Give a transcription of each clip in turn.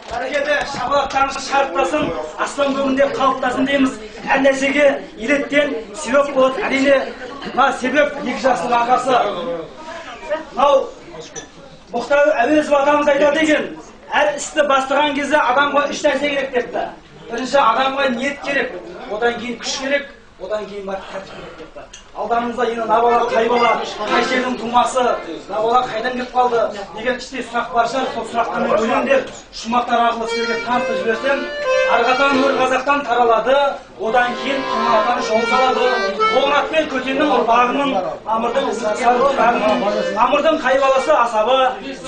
Бәрекелді, шапалақтарыңыз шарықтасын, аспан көгінде қалықтасын дейміз. Әр нәрсеге елеттен себеп болады. Әрине, мына себеп екі жастың ағасы. Мынау Мұхтар Әуезов атамыз айтады екен, әр істі бастаған кезде адамға үш нәрсе керек депті. Бірінші адамға ниет керек, одан кейін күш керек, одан кейін барып тәртіп керек депті. Алдарыңызда енді мына бала қай бала, қай жердің тумасы, мына бала қайдан келіп қалды деген іштей сұрақ бар шығар. Сол сұрақтан мен өлеңдер, шумақтар арқылы сіздерге танытып жіберсем, Арғатан өр қазақтан таралады, одан кейін Қоңыраттан жол салады. Қоңырат пен Көтеннің ұрпағымын, Мамырдың ұрпағымын, Мамырдың қай баласы асабы,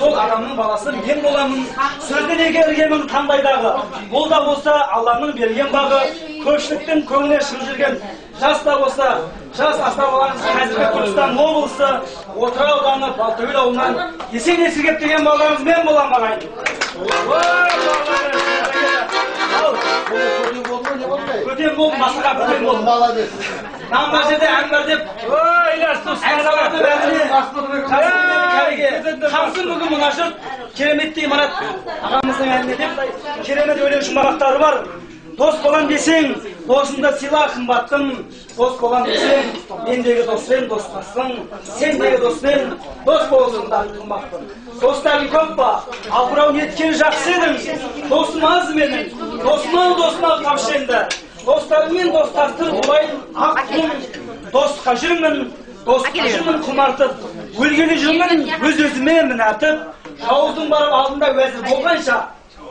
сол адамның баласы мен боламын. Сөзді неге іргемін таңдайдағы, бұл да болса Алланың берген бағы, көпшіліктің көңіліне шығып жүрген жас та болса, жас асабаларымыз қазіргі Түркістан облысы, Отырар ауданы Балтөбел ауылынан Есен Есіркеп деген балаларымыз мен боламын, ағайын. Көтен болдым, басқа көтен болдым. Молодец. Нан бар жерде ән бар деп. Ән салады бәріне. Қамсын бүгін мына жұрт, кереметтей Марат ағамыздың әніне деп керемет өлең шумақтары бар. Дос болам десең, досыңды сыйла қымбаттым. Дос болам десең, мендегі доспен достассың, сендегі доспен дос болсын да қымбаттым. Достарың көп па? Апырау неткен жақсы едің. Досым аз менің. Досым ау, досым ау тапшы енді. Достарыңмен достастыр олай ақ құм. Достыққа жүрмін, достыққа жүрмін құмартып. Өлгелі жүрмін өз өзіме мін артып. Жауыздың барып алдында уәзір болғанша,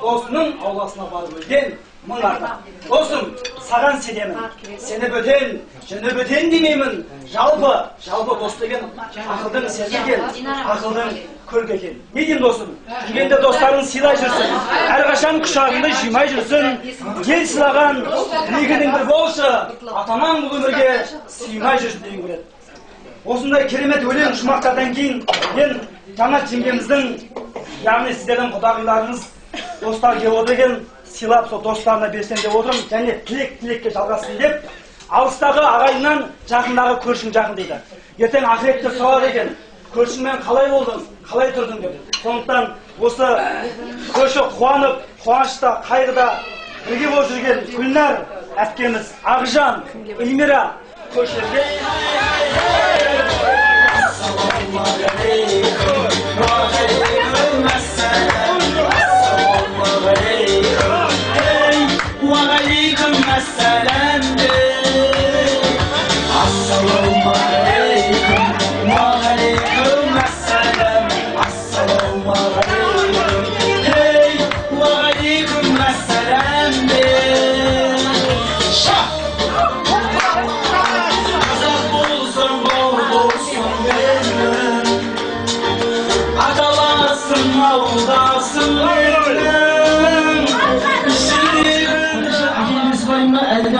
досының ауласына барып өлген мың артық. Досым, саған сенемін. Сені бөтен, жіні бөтен демеймін. Жалпы, жалпы дос деген ақылдың серті екен, ақылдың көлгі екен. Не деймін досым? Жүргенде достарың сыйлай жүрсін. Әрқашан құшағыңды жимай жүрсін. Ел сыйлаған білегінің бір болшы, ата-анаң бұл өмірге сыймай жүрсін деген көреді. Осындай керемет өлең шумақтардан кейін мен Жанат жеңгеміздің, яғни сіздердің құдағиларыңыз достар келіп отыр екен, сыйлап сол достарына берсем деп отырмын, және тілек тілекке жалғасын деп, алыстағы ағайыннан жақындағы көршің жақын дейді. Ертең ақыретте сұралады екен, көршіңмен қалай болдың, қалай тұрдың деп. Сондықтан осы көрші қуанып, қуанышта, қайғыда бірге болып жүрген Гүлнар әпкеміз, Ақжан, Эльмира көршілерге.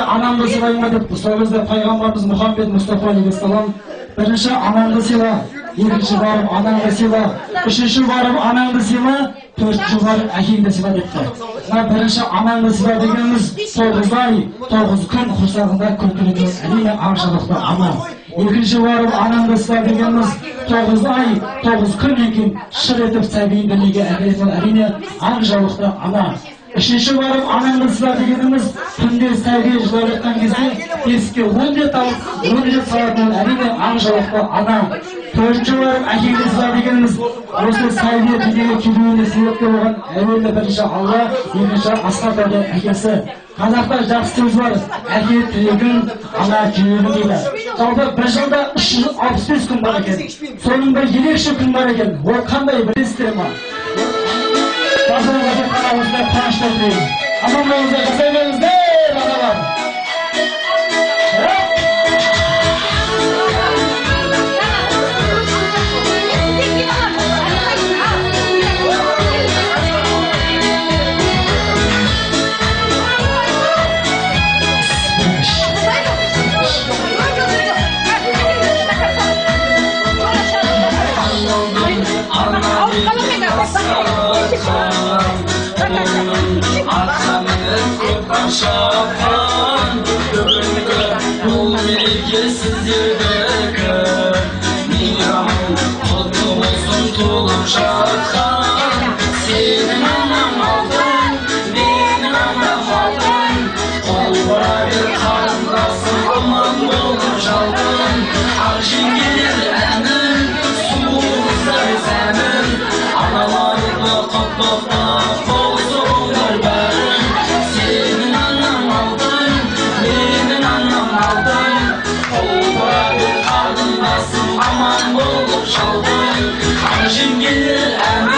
Анамды сыйлайын ба деп сол кезде пайғамбарымыз Мұхаммед Мұстафа алейхиссалам бірінші анаңды сыйла, екінші барып анаңды сыйла, үшінші барып анаңды сыйла, төртінші барып әкеңді сыйла депті. Мына бірінші анаңды сыйла дегеніміз 9 ай, 9 күн құрсағында көтеретін әрине аңшылықты ана. Екінші барып анаңды сыйла дегеніміз 9 ай, 9 күннен кейін шыр етіп сәбиін дүниеге әкелетін әрине аңшылықты ана. Үшінші барып анаңды сыйла дегеніміз түнде сәби жылап жатқан кезде бесікке 10 рет алып, 10 рет салатын әрине аңшылықты ана. Төртінші барып әкеңді сыйла дегеніміз осы сәби дүниеге келуіне себепкер болған әуелі бірінші Алла, екінші асқар таудың әкесі. Қазақта жақсы сөз бар, әке тілегін, ана жүрегі дейді. Жалпы бір жылда 365 күн бар екен. Соның бір ерекше күн бар екен. Ол қандай білесіздер ма? Басыңызға тек қана осындай қуаныштар тілеймін. Аман болыңыздар, жасай беріңіздер, аналар. Тоқтап болсыңдар бәрің. Сенің анаң алтын, менің анам алтын. Құлпыра бер, қарындасым, аман болып шалдың. Қан жеңгелер әмір.